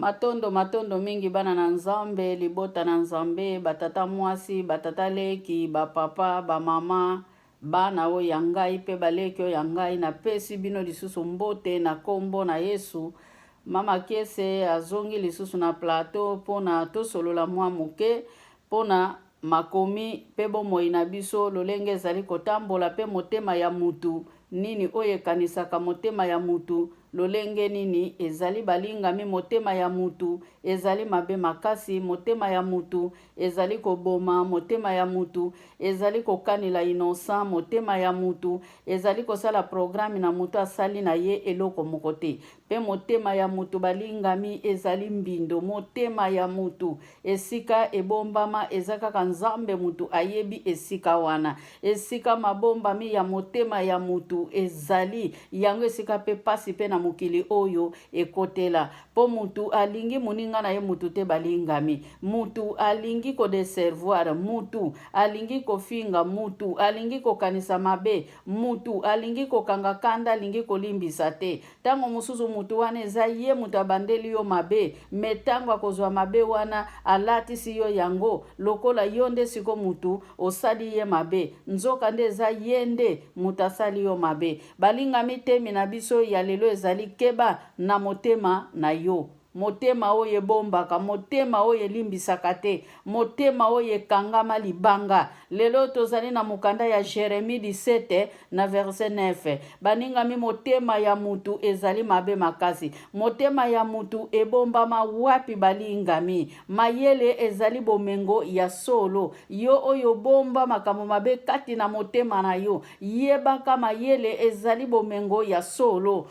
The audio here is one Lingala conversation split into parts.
Matondo matondo mingi bana na Nzambe, libota na Nzambe, ba tata mwasi, ba tata leki, ba papa, ba mama, bana oyo ya ngai pe ba leki oyo ya ngai, napesi bino lisusu mbote na kombo na Yesu. Mama Kiese azongi lisusu na plateau pona tosolola mwa moke pona makomi pe bomoi na biso lolenge ezali kotambola pe motema ya mutu nini oyo ekanisaka motema ya mutu lolenge nini ezali balingami motema ya mutu ezali mabe makasi motema ya mutu ezali koboma motema ya mutu ezali kokanela innocent motema ya mutu ezali kosala programme na mutu asali na ye eloko moko te pe motema ya mutu balingami ezali mbindo motema ya mutu Esika ebombama eza kaka Nzambe mutu ayebi esika wana. Esika mabombami ya motema ya mutu ezali, yango esika pe pasi pe na mokili oyo ekotela. Po mutu alingi moninga na ye mutu te balingami. Mutu alingi ko decervoir, mutu alingi kofinga, mutu alingi kokanisa mabe, mutu alingi kokanga kanda alingi kolimbisa te. Tango mosusu mutu wana eza ye mutu abandeli yo mabe mais tango akozua mabe wana alatisi yo yango lokola yo nde siko mutu osali ye mabe nzoka nde eza ye nde mutu asali yo mabe. Balingami temi na biso ya lelo ezali keba na motema na yo. Motema oyo ebombaka, motema oyo elimbisaka te, motema oyo ekangama libanga. Lelo tozali na mokanda ya Jeremie 17 na verset 9. Baningami, motema ya mutu ezali mabe makasi. Motema ya mutu ebombama wapi balingami? Mayele ezali bomengo ya solo. Yo oyo obomba makambo mabe kati na motema na yo, yebaka mayele ezali bomengo ya solo.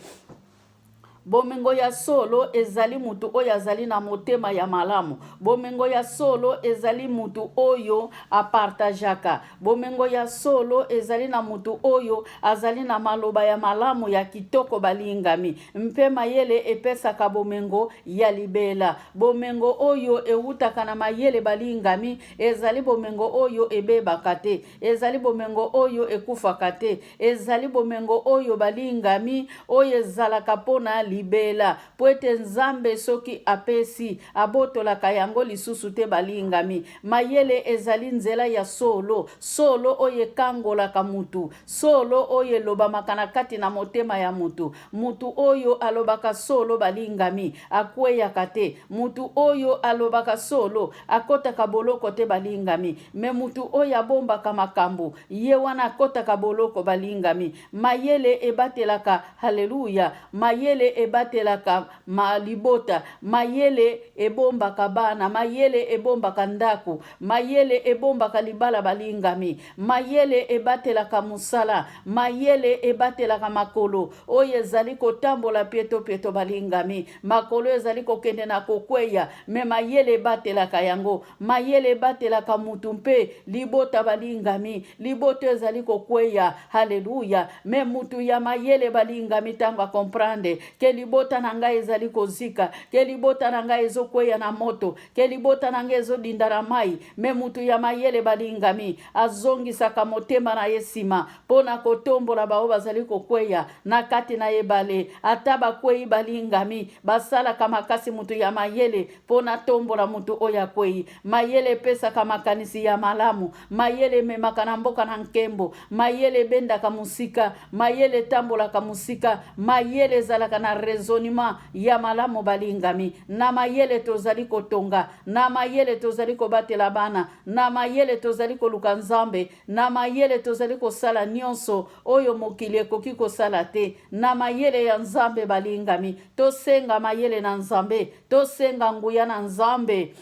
Bomengo ya solo ezali moto oyo azali na motema ya malamu. Bomengo ya solo ezali moto oyo apartageaka. Bomengo ya solo ezali na moto oyo azali na maloba ya malamu ya kitoko balingami. Mpe mayele epesaka bomengo ya libela. Bomengo oyo ewutaka na mayele balingami ezali bomengo oyo ebebaka te. Ezali bomengo oyo ekufaka te. Ezali bomengo oyo balingami, oyo ezalaka mpo na libela. Mpo ete Nzambe soki apesi, abotolaka yango lisusu te. Balingami, mayele ezali nzela ya solo, solo oyo ekangolaka mutu, solo oyo elobamaka na kati na motema ya mutu. Mutu oyo alobaka solo, balingami, akweyaka te. Mutu oyo alobaka solo, akotaka boloko te. Balingami, me mutu oyo abombaka makambo, ye wana akotaka boloko. Balingami, mayele ebatelaka, haleluya, mayele ebatelaka ma libota, mayele ebombaka bana, mayele ebombaka ndako, mayele ebombaka libala. Balingami, mayele ebatelaka mosala, mayele ebatelaka makolo oyo ezali kotambola pieto pieto. Balingami, makolo ezali kokende na kokweya, me mayele ebatelaka yango. Mayele ebatelaka mutu mpe libota. Balingami, libota ezali kokweya, haleluya, me mutu ya mayele, balingami, ntango akomprendre ke libota na ngai ezali kozika, ke libota na ngai ezokweya na moto, ke libota na ngai ezodinda na mai, me mutu ya mayele, balingami, azongisaka motema na ye nsima mpo na kotombola baoyo bazali kokweya na kati na ebale. Ata bakwei, balingami, basalaka makasi mutu ya mayele mpo natombola moto oyo akwei. Mayele epesaka makanisi ya malamu. Mayele ememaka na mboka na nkembo. Mayele ebendaka mosika. Mayele etambolaka mosika. Mayele ezalaka na raisonnement ya malamu. Balingami, na mayele tozali kotonga, na mayele tozali kobatela bana, na mayele tozali koluka Nzambe, na mayele tozali kosala nyonso oyo mokili ekoki kosala te. Na mayele ya Nzambe, balingami, tosenga mayele na Nzambe, tosenga nguya na Nzambe.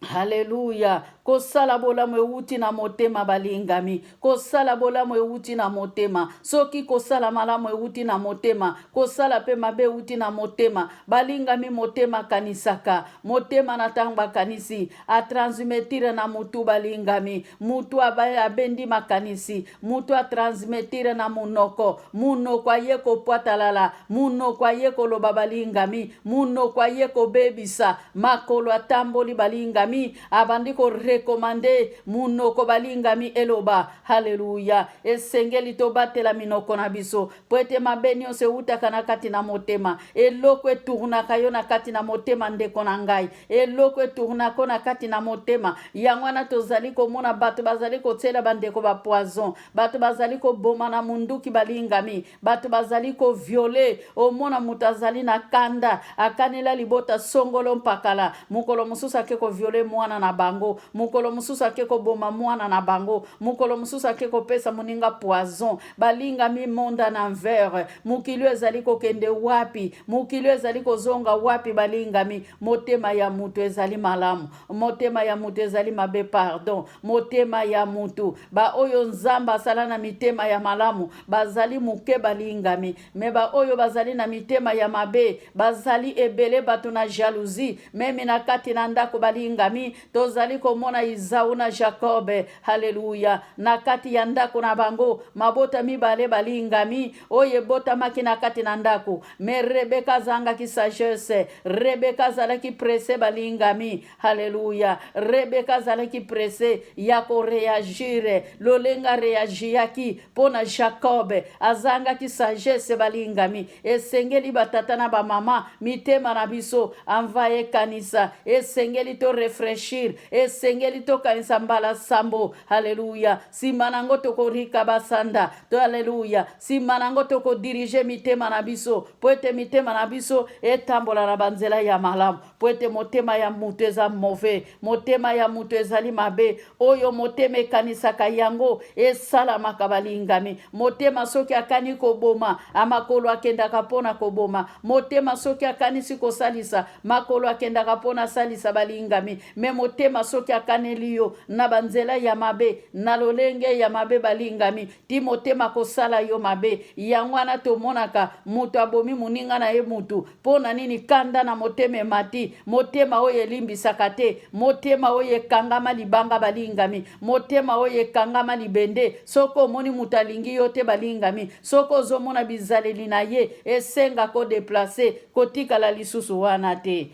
Haleluya! Kosala bolamu ewuti na motema, balingami. Kosala bolamu ewuti na motema. Soki kosala malamu ewuti na motema, kosala pe mabe ewuti na motema. Balingami, motema akanisaka. Motema na tango akanisi, atransmetire na mutu, balingami. Mutu abendi makanisi, mutu atransmetire na munoko, munoko aye kopwatalala, munoko aye koloba, balingami, munoko aye kobebisa, makolo atamboli, balingami. balingami, abandi korekomande munoko balingami eloba haleluya. Esengeli tobatela minoko na biso mpo ete mabe nyonso ewutaka na kati na motema. Eloko etournaka yo na kati na motema, ndeko na ngai, eloko etournako na kati na motema. Yango wana tozali komona bato bazali kotiela bandeko bapoison, bato bazali koboma na munduki balingami, bato bazali koviole. Omona moto azali na kanda, akanela libota songolo mpakala, mokolo mosusu ake koviole mwana na bango, mokolo mosusu ake koboma mwana na bango, mokolo mosusu ake kopesa moninga poison. Balingami, monde en envers. Mokili ezali kokende wapi? Mokili ezali kozonga wapi? Balingami, motema ya moto ezali malamu, motema ya moto ezali mabe, pardon, motema ya motu. Baoyo Nzambe asala na mitema ya malamu bazali moke, balingami, me baoyo bazali na mitema ya mabe bazali ebele. Bato na jalousie meme na kati na ndako. Balingami, tozali komona Izau na Jakobe, haleluya, na kati ya ndako na bango, mabota mibale, balingami, oyo ebotamaki na kati na ndako. Me Rebeka azangaki sagesse. Rebeka azalaki pressé, balingami, haleluya. Rebeka azalaki pressé ya koréagir. Lolenge areagiaki mpo na Jacob, azangaki sagesse. Balingami, esengeli batata na bamama, mitema na biso anva ekanisa, esengeli toréfléchir, esengeli tokanisa mbala sambo, haleluya. Nsima nango tokorika basanda to, haleluya. Nsima nango tokodiriger mitema na biso mpo ete mitema na biso etambola na banzela ya malamu, mpo ete motema ya moto eza mauvais, motema ya moto ezali mabe. Oyo motema ekanisaka, yango esalamaka. Balingami, motema soki akani koboma, amakolo akendaka mpona koboma. Motema soki akanisi kosalisa, makolo akendaka mpona asalisa. Balingami, me motema soki akaneli yo na banzela ya mabe, na lolenge ya mabe, balingami, ti motema kosala yo mabe. Yango wana tomonaka moto abomi moninga na ye mutu. Mpo na nini? Kanda na motema emati. Motema oyo elimbisaka te, motema oyo ekangama libanga, balingami, motema oyo ekangama libende. Soki omoni moto alingi yo te, balingami, soki ozomona bizaleli na ye, esenga kodéplacer, kotikala lisusu wana te.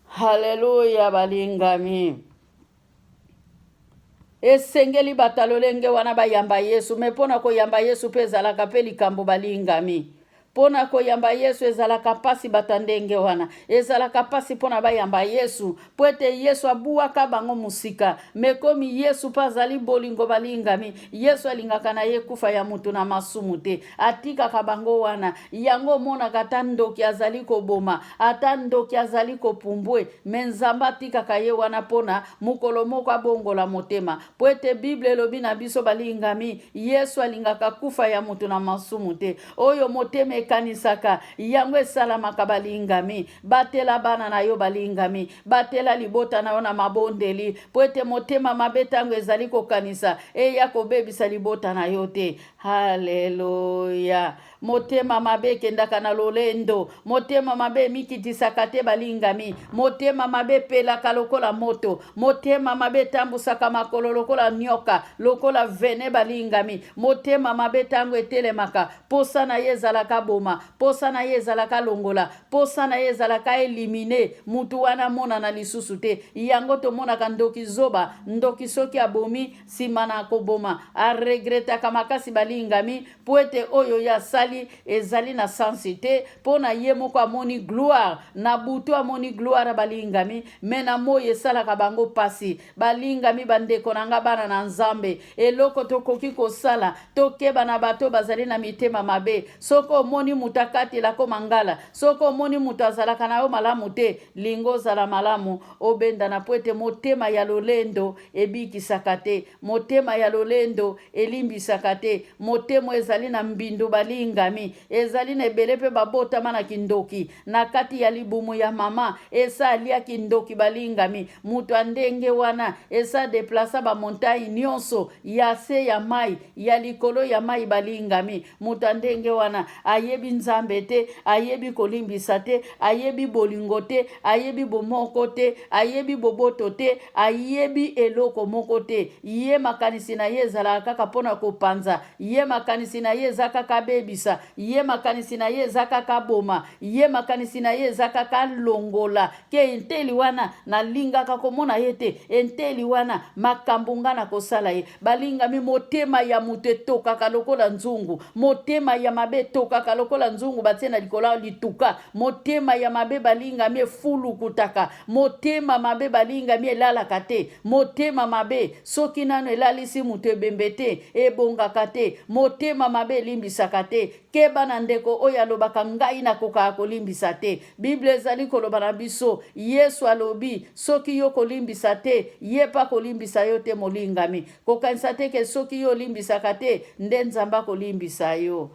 Haleluya, balingami, esengeli bato ya lolenge wana bayamba Yesu. Me mpo na koyamba Yesu mpe ezalaka mpe likambo. Balingami, mpo na koyamba Yesu ezalaka mpasi. Bato ya ndenge wana ezalaka mpasi mpo na bayamba Yesu, mpo ete Yesu abuwaka bango mosika. Me komi Yesu mpe azali bolingo, balingami, Yesu alingaka na ye kufa ya motu na masumu te, atikaka bango wana. Yango omonaka ata ndoki azali koboma, ata ndoki azali kopumbwe, me Nzambe atikaka ye wana mpona mokolo moko abongola motema, mpo ete Bible elobi na biso, balingami, Yesu alingaka kufa ya moto na masumu te. Oyo motema ekanisaka, yango esalamaka. Balingami, batela bana na yo, balingami, batela libota na yo na mabondeli, mpo ete motema mabe ntango ezali kokanisa eya kobebisa libota na yo te. Haleluya. Motema mabe ekendaka na lolendo, motema mabe emikitisaka te. Balingami, motema mabe epelaka lokola moto, motema mabe etambusaka makolo lokola nyoka, lokola venin. Balingami, motema mabe ntango etelemaka, posa na ye ezalaka boma, posa na ye ezalaka longola, posa na ye ezalaka éliminer mutu wana, amonana lisusu te. Yango tomonaka ndoki zoba, ndoki soki abomi, nsima na koboma aregretaka makasi, balingami, mpo ete oyo ye asali ezali na sens te. Mpo na ye moko amoni gloire na butu, amoni gloire, balingami, me na moi esalaka bango pasi. Balingami, bandeko na nga, bana na Nzambe, eloko tokoki kosala, tokeba na bato bazali na mitema mabe. Soki omoni moto akatelako mangala, soki omoni moto azalaka na yo malamu te, lingo ozala malamu, obendana, po ete motema ya lolendo ebikisaka te, motema ya lolendo elimbisaka te. Motema ezali na mbindo, balingami, ezali na ebele mpe babotama na kindoki na kati ya libumu ya mama. Esa alia kindoki, balingami, moto ya ndenge wana esa déplacer bamontagne nyonso ya se ya mai, ya likolo ya mai. Balingami, moto ya ndenge wana aye Ayebi Nzambe te, ayebi kolimbisa te, ayebi bolingo te, ayebi bomoko te, ayebi boboto te, ayebi eloko moko te. Ye makanisi na ye ezalaka kaka mpo na kopanza, ye makanisi na ye eza kaka abebisa, ye makanisi na ye eza kaka aboma, ye makanisi na ye eza kaka alongola ke enteli wana nalingaka komona ye te, enteli wana makambo nga nakosala ye. Balingami, motema ya moto etokaka lokola nzungu, motema ya mabe etokaka lokola nzungu batie na likolo ya lituka. Motema ya mabe, balingami, efulukutaka. Motema mabe, balingami, elalaka te. Motema mabe, soki nano elalisi moto ebembe te, ebongaka te. Motema mabe elimbisaka te. Keba na ndeko oyo alobaka ngai nakokaka kolimbisa te. Biblia ezali koloba na biso, Yesu alobi, soki yo kolimbisa te, ye mpe akolimbisa yo te. Molingami, kokanisa te ke soki yo olimbisaka te nde Nzambe akolimbisa yo.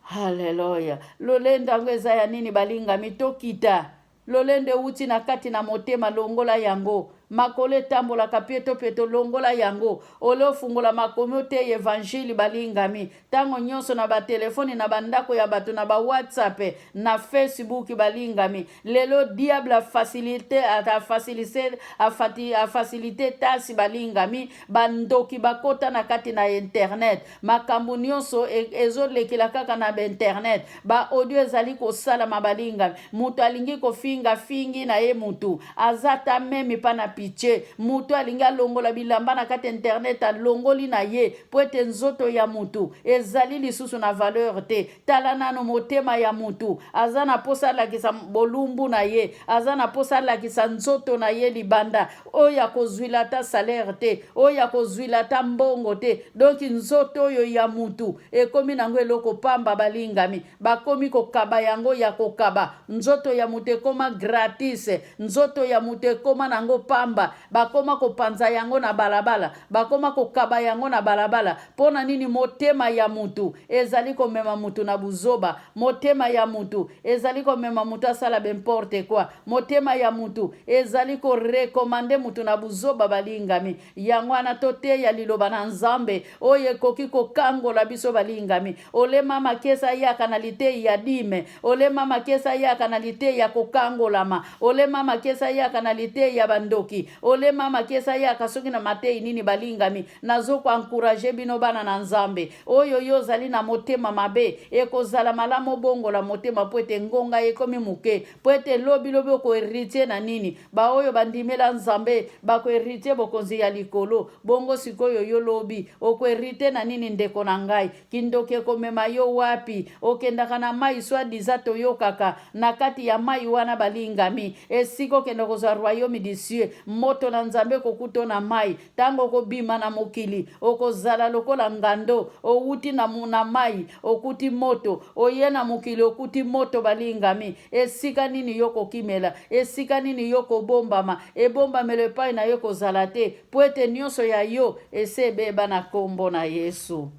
Haleluya! Lolendo yango eza ya nini, balingami? Tokita. Lolendo ewuti na kati na motema, longola yango. Makolo etambolaka pieto pieto, longola yango. Ole ofungola makomi oteya evangile, balingami. Tango nyonso na ba telefoni, na ba ndako ya bato, na ba WhatsApp, na Facebook, balingami. Lelo diable a facilite, a facilite, a fati, a facilite tasi, balingami. Bandoki bakota na kati na internet. Makambo nyonso e, ezolekela kaka na ba internet. Ba audio ezali kosalama, balingami. Moto alingi kofinga fingi na ye, mutu aza ata meme pa na pitie. Moto alingi alongola bilamba na kati internet, alongoli na ye, po ete nzoto ya mutu ezali lisusu na valeur te. Tala nanu motema ya mutu, aza na posa alakisa bolumbu na ye, aza na posa alakisa nzoto na ye libanda, oyo akozwila ata salaire te, oyo akozwila ata mbongo te. Donc nzoto oyo ya mutu ekomi nango eloko pamba, balingami. Bakomi kokaba yango ya kokaba. Nzoto ya moto ekoma gratis, nzoto ya moto ekoma nango pamba. Bakoma kopanza yango na balabala, bakoma kokaba yango na balabala. Mpo na nini? Motema ya moto ezali komema moto na buzoba. Motema ya moto ezali komema moto asala b'importe quoi. Motema ya moto ezali korekomande moto na buzoba, balingami. Yango wana toteya liloba na Nzambe oyo ekoki kokangola biso, balingami. Ole mama kesa yaka na liteyi ya dime, ole mama kesa yaka na liteyi ya kokangolama, ole mama kesa yaka na liteyi ya bandoki, ole mama kesa yaka soki na mateyi nini. Balingami, nazo ko encourager bino bana na Nzambe. Oyo yo ozali na motema mabe, ekozala malamu obongola motema, po ete ngonga ekomi moke, po ete lobi lobi oko heritier na nini? Baoyo bandimela Nzambe bako heritier bokonzi ya likolo. Bongo sikoyo yo lobi oko heritier na nini, ndeko na ngai? Kindoki ekomema yo wapi? Okendaka na mai soit disant toyokaka na kati ya mai wana, balingami, esika okende kozwa royaume du cieux, moto na Nzambe ekokuta na mai. Ntango okobima na mokili, okozala lokola ngando owuti na, na mai, okuti moto, oye na mokili okuti moto. Balingami, esika nini yo kokimela? Esika nini yo kobombama? Ebombamelo epai na yo kozala te, mpo ete nyonso ya yo ese ebeba na nkombo na Yesu.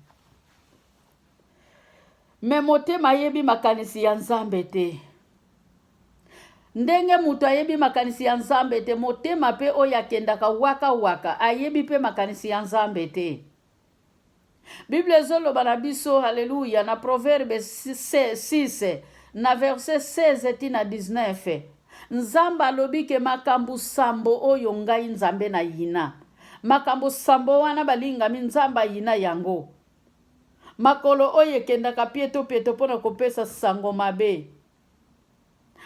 Me motema ayebi makanisi ya Nzambe te. Ndenge moto ayebi makanisi ya Nzambe te, motema mpe oyo akendaka waka waka ayebi mpe makanisi ya Nzambe te. Biblia ezoloba na biso, haleluya, na Proverbe 6 na verset 16 ti na 19, Nzambe alobi ke makambo sambo oyo ngai Nzambe nayina. Makambo sambo wana, balingami, Nzambe ayina yango. Makolo oyo ekendaka pieto pieto mpo na kopesa sango mabe.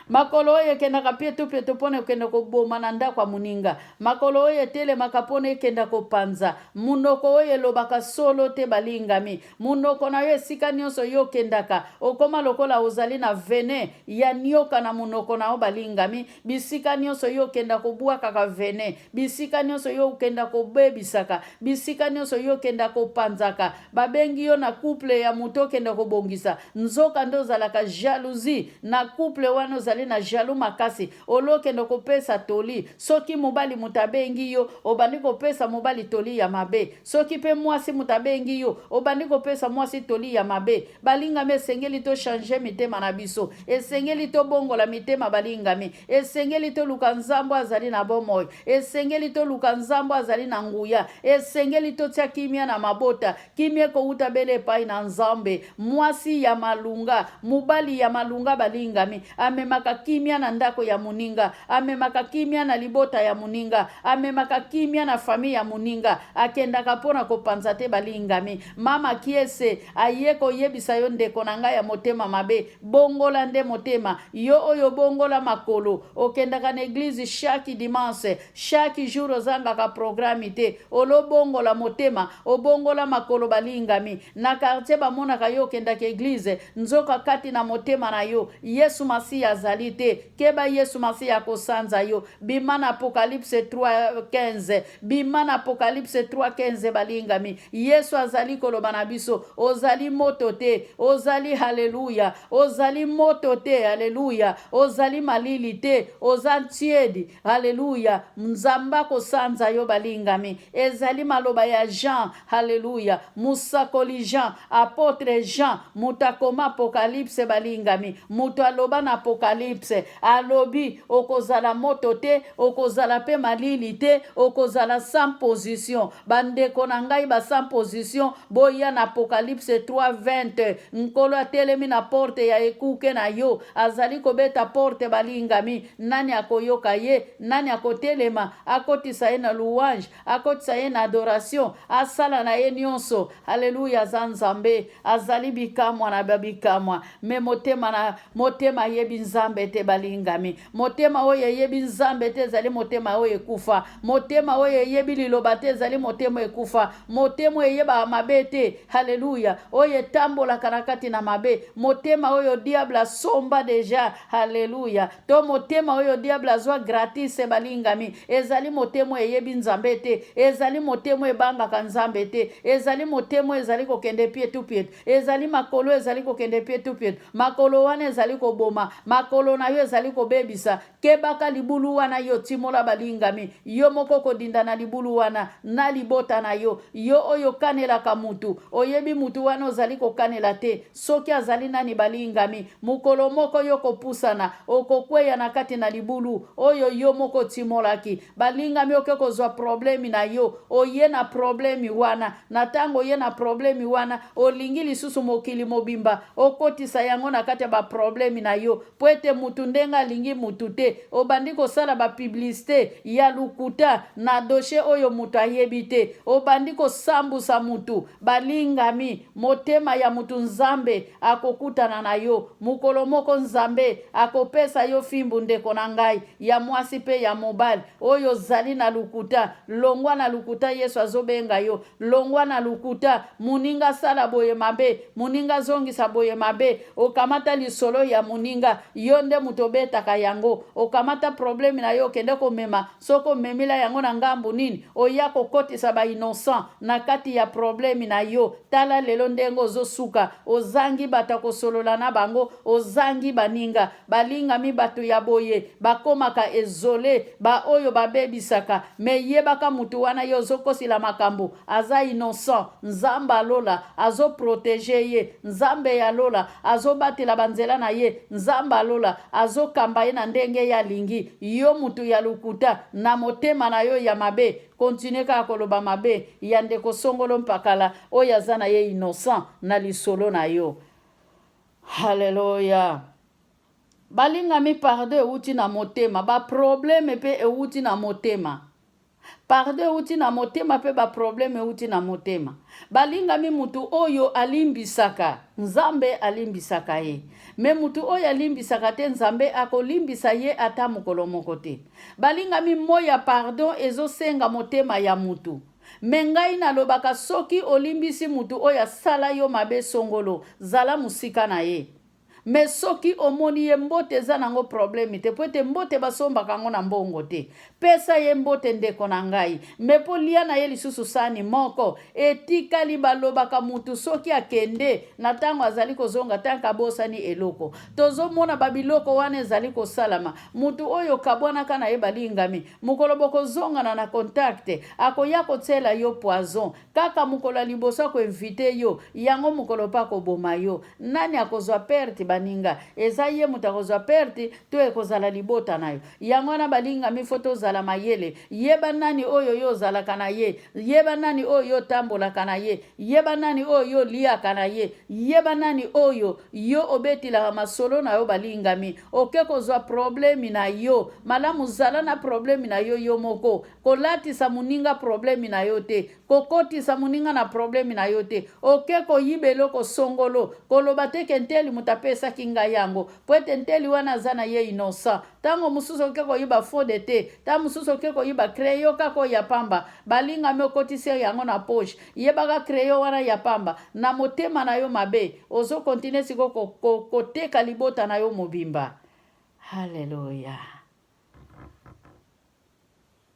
Makolo oyo ekendaka pieto pieto mpo na ekende koboma na ndako ya moninga. Makolo oyo etelemaka mpo na ekenda kopanza. Monoko oyo elobaka solo te, balingami. Monoko na yo, esika nyonso yo okendaka, okoma lokola ozali na venin ya nioka na monoko na yo, balingami. Bisika nyonso yo okenda kobwakaka venin, bisika nyonso yo okenda kobebisaka, bisika nyonso yo okenda kopanzaka. Babengi yo na couple ya moto okende kobongisa, nzoka nde ozalaka jalousie na couple wana ozali. ozali na jaloux makasi, olokende kopesa toli. Soki mobali moto abengi yo, obandi kopesa mobali toli ya mabe. Soki mpe mwasi moto abengi yo, obandi kopesa mwasi toli ya mabe. Balingami, esengeli tochange mitema na biso, esengeli tobongola mitema. Balingami, esengeli toluka Nzambe azali na bomoi, esengeli toluka Nzambe azali na nguya, esengeli totia kimia na mabota. Kimia ekowuta bele epai na Nzambe. Mwasi ya malunga, mobali ya malunga, balingami, amemaka kimia na ndako ya moninga, amemaka kimia na libota ya moninga, amemaka kimia na famille ya moninga, akendaka mpo na kopanza te. Balingami, mama Kiese aye koyebisa yo, ndeko na ngai ya motema mabe, bongola nde motema. Yo oyo bongola makolo, okendaka na église chaque dimanche, chaque jour, ozangaka programme te, olobongola motema, obongola makolo. Balingami, na quartier bamonaka yo okendaka église, nzoka kati na motema na yo Yesu Masiya azali te. Keba, Yesu Masiya akosanza yo. Bima na Apocalypse 3:15, bima na Apocalypse 3:15. Balingami, Yesu azali koloba na biso: ozali moto te, ozali, haleluya, ozali moto te, haleluya, ozali malili te, oza tiède, haleluya. Nzambe akosanza yo. Balingami, ezali maloba ya Jean, haleluya, mosakoli Jean, apôtre Jean, moto akoma Apocalypse. Balingami, moto aloba na Apocalypse, alobi okozala moto te, okozala mpe malili te, okozala sans position. Bandeko na ngai ba sans position, boya na Apocalypse 3:20. Nkolo atelemi na porte ya ekuke na yo, azali kobeta porte. Balingami, nani akoyoka ye? Nani akotelema akotisa ye na louange, akotisa ye na adoration, asala na ye nyonso? Aleluya! Aza Nzambe, azali bikamwa na babikamwa. Me motema na motema ayebi Nzambe te. Balingami, motema oyo eyebi Nzambe te ezali motema oyo ekufa. Motema oyo eyebi liloba te ezali motema ekufa. Motema oyo eyebaka mabe te, haleluya, oyo etambolaka na kati na mabe, motema oyo diable asomba déjà, haleluya, to motema oyo diable azwa gratis. Balingami, ezali motema oyo eyebi Nzambe te, ezali motema oyo ebangaka Nzambe te, ezali motema oyo ezali kokende pietu pietu, ezali makolo ezali kokende pietu pietu. Makolo wana ezali koboma, makolo na yo ezali kobebisa. Kebaka libulu wana yo timola. Balingami, yo moko kodinda na libulu wana na libota na yo. Yo oyo okanelaka mutu, oyebi mutu wana ozali kokanela te soki azali nani. Balingami, mokolo moko yo kopusana, okokweya na kati na libulu oyo yo moko otimolaki. Balingami, oke kozwa problème na yo, oye na problème wana. Na ntango oye na problème wana, olingi lisusu mokili mobimba okotisa yango na kati ya baproblème na yo, po ete mutu ndenge alingi mutu te, obandi kosala bapublicité ya lukuta na dossier oyo mutu ayebi te, obandi kosambusa mutu. Balingami, motema ya mutu, Nzambe akokutana na yo mokolo moko, Nzambe akopesa yo fimbu. Ndeko na ngai ya mwasi mpe ya mobali oyo ozali na lukuta, longwa na lukuta. Yesu azobenga yo, longwa na lukuta. Moninga asala boye mabe, moninga azongisa boye mabe, okamata lisolo ya moninga, yo nde moto obetaka yango. Okamata problème na yo, okende komema. Soki omemila yango na ngambu nini, oya kokotisa bainnocent na kati ya problème na yo. Tala lelo ndenge ozosuka, ozangi bato ya kosolola na bango, ozangi baninga. Balingami, bato ya boye bakomaka ezole, baoyo babebisaka. Me yebaka, mutu wana ye ozokosila makambo aza innocent. Nzambe alola azoprotéger ye, Nzambe ya lola azobatela banzela na ye, Nzambe alola azokamba ye na ndenge ye alingi. Yo mutu ya lokuta, na motema na yo ya mabe, continue kaka koloba mabe ya ndeko songolo mpakala oyo aza na ye innocent na lisolo na yo. Halleluya! Balingami, pardon ewuti na motema, baproblème mpe ewuti na motema. Pardon ewuti na motema mpe baproblème ewuti na motema. Balingami, mutu oyo alimbisaka, Nzambe alimbisaka ye. Me mutu oyo alimbisaka te, Nzambe akolimbisa ye ata mokolo moko te. Balingami, moi ya pardon ezosenga motema ya mutu. Me ngai nalobaka, soki olimbisi mutu oyo asala yo mabe songolo, zala mosika na ye. Mais soki omoni ye, mbote eza nango problème te, po ete mbote basombaka yango na mbongo te. Pesa ye mbote, ndeko na ngai, mais mpo lia na ye lisusu sani moko etikali. Balobaka mutu soki akende na ntango azali kozonga, tanka abosani eloko. Tozomona babiloko wana ezali kosalama. Mutu oyo okabwanaka na ye, balingami, mokolo bokozongana na contact, akoya kotiela yo poison. Kaka mokolo ya liboso akoinviter yo, yango mokolo mpe akoboma yo. Nani akozwa perte, baninga? Eza ye moto akozwa perte to ekozala libota na yo? Yango wana, balingami, faut tozala mayele. Yeba nani oyo yo ozalaka na ye, yeba nani oyo yo otambolaka na ye, yeba nani oyo yo oliaka na ye, yeba nani oyo yo obetelaka masolo na yo. Balingami, oke kozwa problème na yo malamu, zala na problème na yo yo moko. Kolatisa moninga problème na yo te, kokotisa moninga na problème na yo te. Oke koyiba eloko songolo, koloba te ke nteli moto apesaki ngai yango, po ete nteli wana aza na ye innocent. Ntango mosusu oke koyiba fode te, ntango mosusu oke koyiba crayon kaka oyo ya pamba, balingami, okotisi yango na poche. Yebaka, crayon wana ya pamba, na motema na yo mabe, ozocontinuer sikoyo koteka libota na yo mobimba. Halleluya!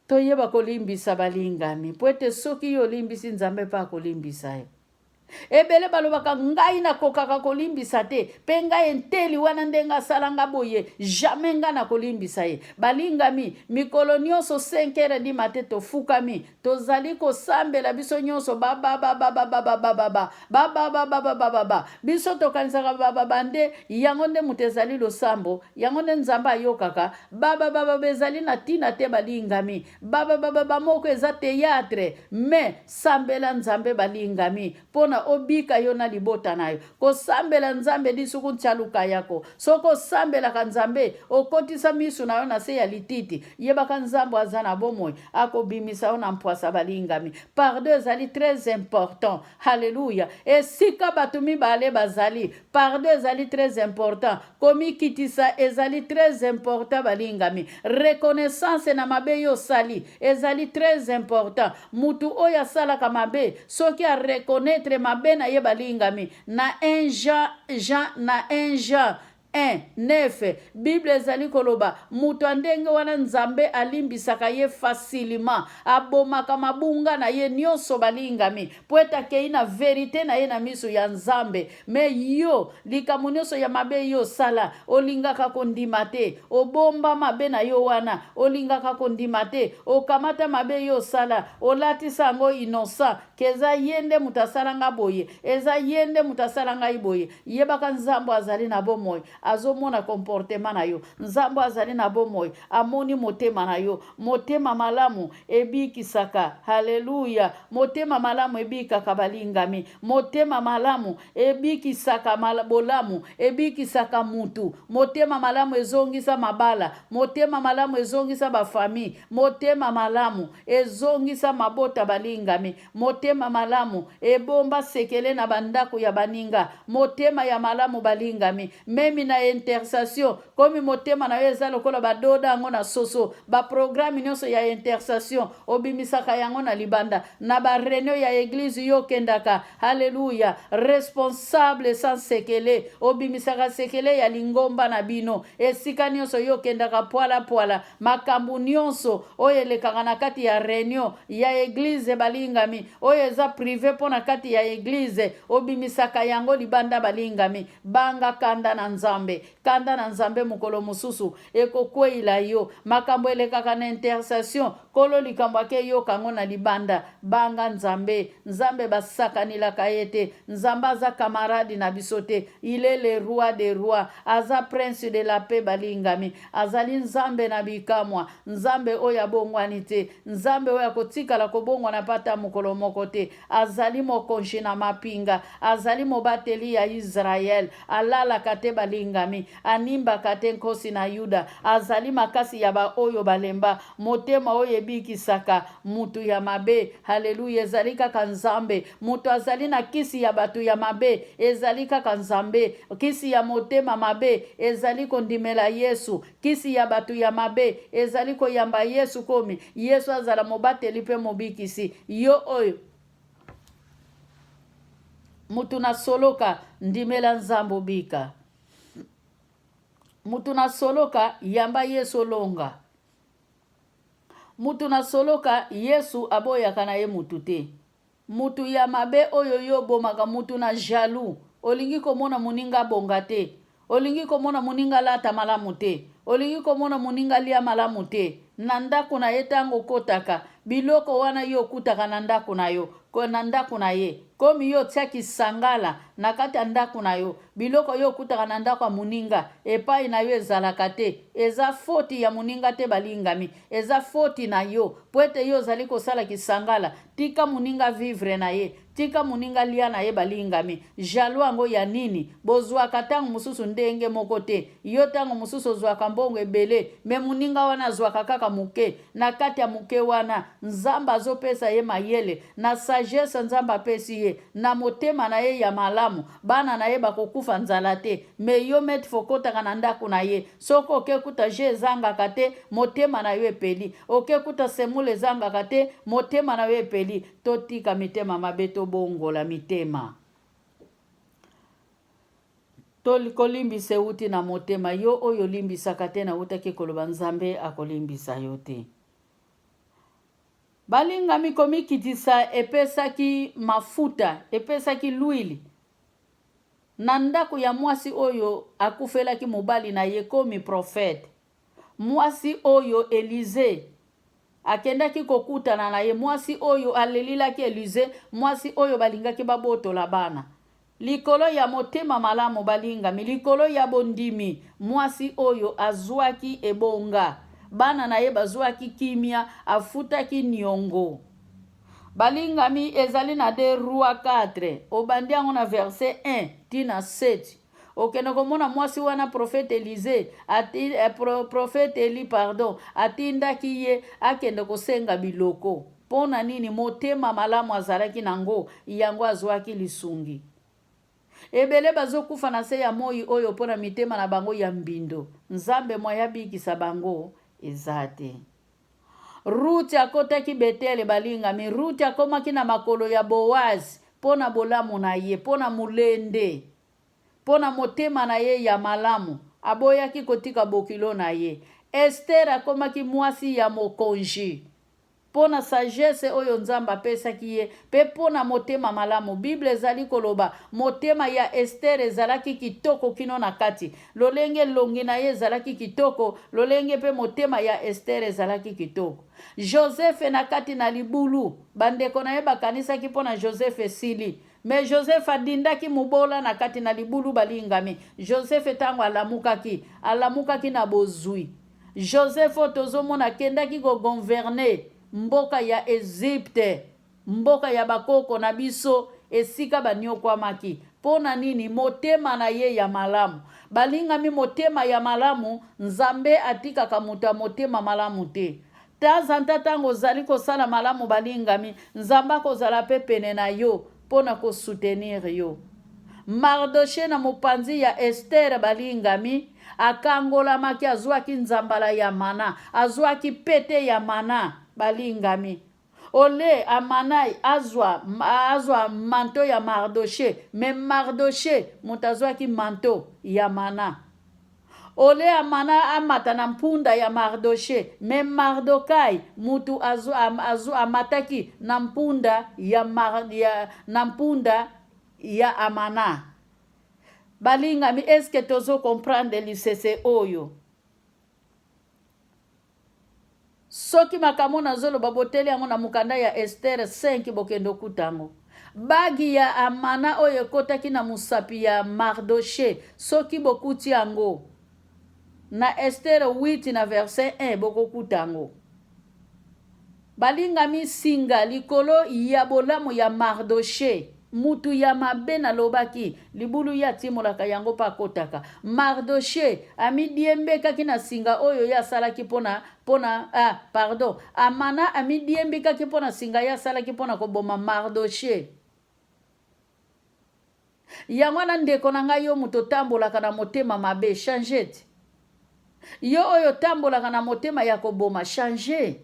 Toyeba kolimbisa, balingami, po ete soki yo olimbisi, Nzambe mpe akolimbisa yo. Ebele balobaka: "Ngai nakokaka kolimbisa te, mpe ngai enteli wana ndenge asalanga boye, jamais ngai nakolimbisa ye." Balingami, mikolo nyonso 5 heures du matin tofukami, tozali kosambela biso nyonso, babababababababa, bababababababa. Biso tokanisaka bababa nde yango nde moto ezali losambo, yango nde Nzambe ayokaka. Bababababa ezali na ntina te, balingami. Bababababa moko eza théâtre. Mais sambela Nzambe, balingami, mpo na obika yo na libota na yo. Kosambela Nzambe lisuku ntialuka yako. Soki osambelaka Nzambe, okotisa misu na yo na se ya lititi, yebaka Nzambe aza na bomoi, akobimisa yo na mpwasa. Balingami, pardon ezali très important. Halleluya! Esika bato mibale bazali, pardon ezali très important, komikitisa ezali très important. Balingami, reconnaissance na mabe yo osali ezali très important. Mutu oyo asalaka mabe, soki areconnaître mabe na ye, balingami, na 1 Jean, Jean na 1 Jean 1 9, Bible ezali koloba moto ya ndenge wana, Nzambe alimbisaka ye facilement, abomaka mabunga na ye nyonso, balingami, mpo ete akei na vérité na ye na miso ya Nzambe. Mais yo, likambo nyonso ya mabe yo osala, olingaka kondima te, obomba mabe na yo wana, olingaka kondima te. Okamata mabe yo osala, olatisa yango innocent, ke eza ye nde moto asala nga boye, eza ye nde moto asala ngai boye. Yebaka, Nzambe azali na bomoi, azomona comportement na yo. Nzambe azali na bomoi, amoni motema na yo. Motema malamu ebikisaka. Haleluya! Motema malamu ebikaka, balingami. Motema malamu ebikisaka bolamu, ebikisaka mutu. Motema malamu ezongisa mabala, motema malamu ezongisa bafamille, motema malamu ezongisa mabota. Balingami, motema malamu ebomba sekele na bandako ya baninga. Motema ya malamu, balingami, même na intercession, komi motema na yo eza lokola badoda yango na soso, baprogramme nyonso ya intercession obimisaka yango na libanda. Na baréunion ya église yo okendaka, halleluya, responsable sans sekele, obimisaka sekele ya lingomba na bino. Esika nyonso yo okendaka, pwalapwala, makambo nyonso oyo elekaka na kati ya réunion ya église, balingami, oyo eza privé mpo na kati ya église, obimisaka yango libanda. Balingami, banga kanda na Nzambe. Kanda na Nzambe mokolo mosusu ekokweyila yo. Makambo elekaka na intercession, kolo likambo akeyoka yango na libanda. Banga Nzambe. Nzambe basakanilaka ye te. Nzambe aza camarade na biso te. Il est le roi des rois, aza prince de la paix. Balingami, azali Nzambe na bikamwa, Nzambe oyo abongwani te, Nzambe oyo akotikala kobongwana pata mokolo moko te. Azali mokonzi na mapinga, azali mobateli ya Israele, alalaka te, balingami, animbaka te. Nkosi na Yuda azali makasi ya baoyo balemba motema, oyo ebikisaka mutu ya mabe. Haleluya! Ezali kaka Nzambe moto azali na kisi ya bato ya mabe, ezali kaka Nzambe. Kisi ya motema mabe ezali kondimela Yesu. Kisi ya bato ya mabe ezali koyamba Yesu, komi Yesu azala mobateli mpe mobikisi. Yo oyo mutu na soloka, ndimela Nzambe, obika. Mutu na soloka yamba Yesu olonga. Mutu na soloka Yesu aboyaka na ye mutu te. Mutu ya mabe oyo yo obomaka mutu na jaloux olingi komona moninga abonga te olingi komona moninga alata malamu te olingi komona moninga alia malamu te na ndako na ye tango okotaka biloko wana yo okutaka na ndako na yo na ndako na ye komi yo otia kisangala na kati ya ndako na yo Biloko yo okutaka na ndako ya moninga epayi na yo ezalaka te. Eza foti ya moninga te balingami. Eza foti na yo po ete yo ozali kosala kisangala. Tika moninga vivre na ye. Tika moninga alia na ye balingami. Jaloux yango ya nini? Bozuaka tango mosusu ndenge moko te. Yo tango mosusu ozuaka mbongo ebele mais moninga wana azuaka kaka moke. Na kati ya moke wana Nzambe azopesa ye mayele na sagesse Nzambe apesi ye na motema na ye ya malamu. Bana na ye bakokufa nzala te mais yo maitre okotaka na ndaku na ye soki oke kuta jus ezangaka te motema na yo epeli oke kuta semoule ezangaka te motema na yo epeli totika mitema mabe tobongola mitema to kolimbisa ewuti na motema yo oyo olimbisaka te nawutaki koloba Nzambe akolimbisa yo te. Balingami, komikitisa epesaki mafuta, epesaki lwili na ndako ya mwasi oyo akufelaki mobali na ye komi profete. Mwasi oyo Elize akendaki kokutana na ye, mwasi oyo alelilaki Elize, mwasi oyo balingaki babotola bana. Likolo ya motema malamu, balingami, likolo ya bondimi, mwasi oyo azwaki ebonga, bana na ye bazwaki kimia, afutaki niongo. Balingami, ezali na 2 Rois 4, obandi yango na verset 1 ti na 7. Okende komona mwasi wana prophète Elysee, ati, eh, pro, prophète Elie, pardon, atindaki ye akende kosenga biloko. Mpo na nini? Motema malamu azalaki na ngo, yango azuaki lisungi. Ebele bazo kufa na se ya moyi oyo mpo na mitema na bango ya mbindo. Nzambe moyen abikisa bango eza te. Ruti akotaki Betele, balingami. Ruti akomaki na makolo ya Boazi mpo na bolamu na ye, mpo na molende, mpo na motema na ye ya malamu. Aboyaki kotika bokilo na ye. Estere akomaki mwasi ya mokonji. Mpo na sagesse oyo Nzambe apesaki ye mpe mpo na motema malamu. Biblia ezali koloba, Motema ya Estere ezalaki kitoko kino na kati. Lolenge elongi na ye ezalaki kitoko, lolenge mpe motema ya Estere ezalaki kitoko. Jozefe na kati na libulu, bandeko na ye bakanisaki mpo na Jozefe esili. Mais Joseph adindaki mobola na kati na libulu balingami. Joseph ntango alamukaki, alamukaki na bozwi. Joseph oyo tozomona akendaki ko gonverner mboka ya Egypte, mboka ya bakoko na biso esika baniokwamaki. Mpo na nini? Motema na ye ya malamu. Balingami, motema ya malamu, Nzambe atikaka moto ya motema malamu te. Tazanta ntango ozali kosala malamu balingami, Nzambe akozala mpe pene na yo mpo na ko soutenir yo. Mardochee na mopanzi ya Estere balingami, akangolamaki, azwaki nzambala ya mana, azwaki pete ya mana balingami. Ole Amanai azwa azwa manteau ya Mardochee, mais Mardochee moto azwaki manteau ya mana. Ole Amana amata na mpunda ya Mardochee, mais Mardokai mutu azu, azu, amataki na mpunda ya, Mar, ya, na mpunda ya Amana. Balingami, est-ce que tozo comprendre lisese oyo? Soki makambo nazoloba boteli yango na mokanda ya Estere 5 bokende okuta yango. Bagi ya Amana oyo ekotaki na mosapi ya Mardoche, soki bokuti yango na Estere 8 na verset 1 bokokuta yango. Balingami singa likolo ya bolamu ya Mardoche. Mutu ya mabe nalobaki, libulu ye atimolaka yango mpe akotaka. Mardoche amidiembekaki na singa oyo ye asalaki mpo na, mpo na, ah, pardon, Amana amidiembikaki mpo na singa ye asalaki mpo na koboma Mardoche. Yango wana ndeko na ngai, yo moto otambolaka na motema mabe, changer te. Yo oyo otambolaka na motema ya koboma, changer.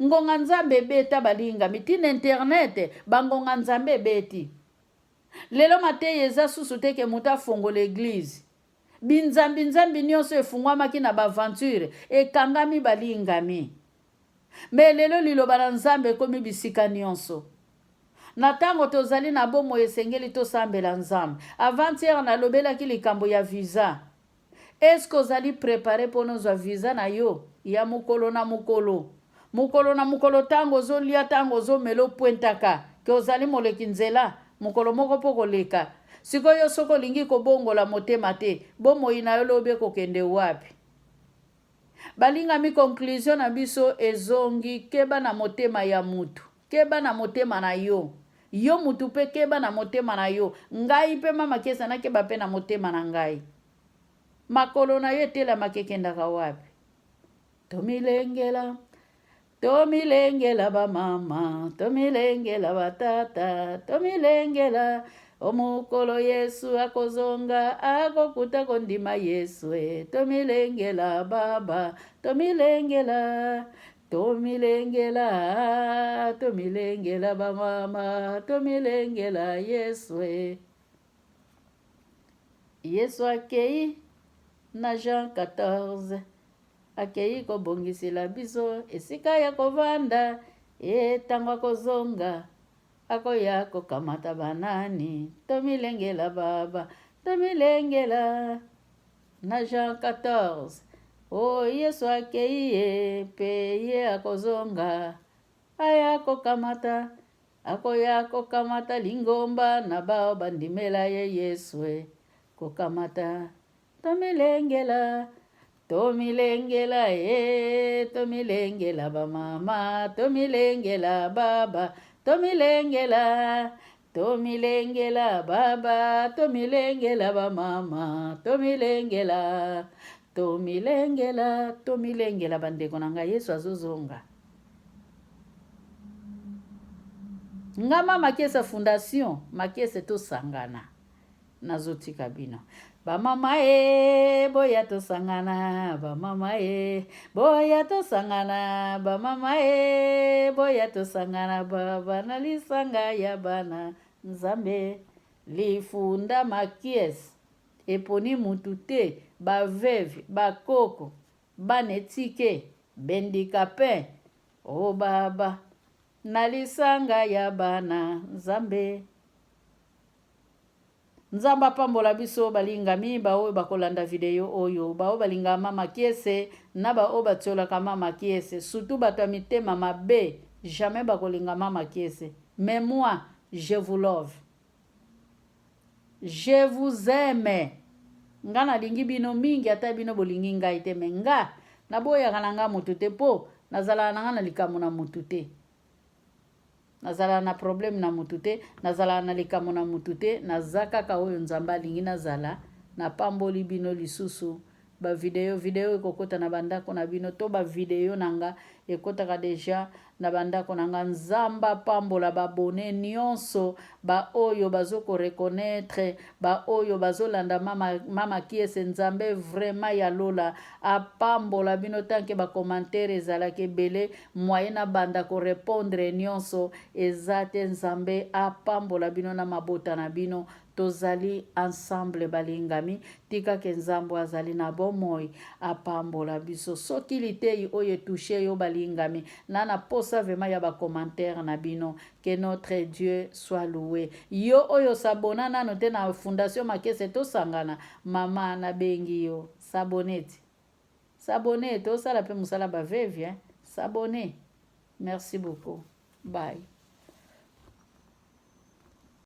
Ngonga Nzambe ebeta balingami ti na internet ba ngonga Nzambe ebeti. Lelo mateya eza susu te ke moto afongola eglise. Binzambi-nzambi nyonso efungwamaki na baaventure ekangami balingami. Me lelo liloba na Nzambe ekomi bisika nyonso. Na ntango tozali na bomoi esengeli tosambela Nzambe. Avant-hier nalobelaki likambo ya visa. Est-ce que ozali prepare mpo nozwa visa na yo ya mokolo na mokolo? Mokolo na mokolo ntango ozolia, ntango ozomela, opwentaka ke ozali moleki nzela, mokolo moko mpo koleka. Sikoyo soki olingi kobongola motema te, bomoi na yo lobi ekokende wapi? Balingami conclusion na biso ezongi keba na motema ya mutu keba na motema na yo yo mutu pe keba na motema na yo ngai pe mama kiesa nakeba pe na motema na ngai makolo na yo etelamaka ekendaka wapi tomilengela Tomilengela ba mama, tomilengela ba tata, tomilengela o mokolo Yesu akozonga akokuta kondima Yesu e tomilengela baba, tomilengela tomilengela tomilengela ba mama, tomilengela Yesu e Yesu akei na Jean 14 Akei kobongisela biso esika ya kovanda, e tango akozonga, akoya kokamata banani. Tomilengela baba, tomilengela. Na Jean 14, o Yesu akei ye, mpe ye akozonga, aya kokamata, akoya kokamata lingomba na bao bandimela ye Yesu e, kokamata. Tomilengela, tomilengela e, tomilengela ba mama, tomilengela baba, tomilengela, tomilengela baba, tomilengela ba mama, tomilengela, tomilengela, tomilengela bandeko na ngai, Yesu azozonga. Nga mama Kiese fondation Makiese tosangana. Nazotika bino ba mama e boya tosangana ba mama e boya tosangana ba mama e boya tosangana baba na lisanga ya bana Nzambe lifunda makies eponi mutu te ba veuve ba koko bana etike bendikape o baba na lisanga ya bana Nzambe. Nzambe apambola biso balingami baoyo bakolanda video oyo, baoyo balingaka mama Kiese na baoyo batiolaka mama Kiese, surtout bato ya mitema mabe jamais bakolinga mama Kiese, mais moi je vous love, je vous aime, nga nalingi bino mingi ata bino bolingi ngai te, mais nga naboyaka na nga mutu te po nazalaka na nga na likambo na mutu te. Nazalaka na problème na mutu te, nazalaka na likambo na mutu te, naza kaka oyo Nzambe alingi nazala. Napamboli bino lisusu ba video video ekokota na ba ndako na bino to ba video na nga ekotaka deja na ba ndako na nga. Nzambe apambola ba abonne nionso, ba oyo bazo ko reconnaitre, ba oyo bazolanda mama, mama Kiese. Nzambe vraiment ya lola apambola bino tant que ba commentaire ezalaka ebele Moyen na banda ko repondre nionso eza te Nzambe apambola bino na mabota na bino tozali ensemble balingami tika ke Nzambe azali na bomoi apambola biso soki liteyi oyo etouche yo balingami na na posa vraiment ya ba commentaire na bino que notre Dieu soit loué yo oyo s'abonna nanu te na fondation Makese tosangana mama nabengi yo s'abonner ti S'abonner tosala pe musala ba veuve hein s'abonner merci beaucoup bye.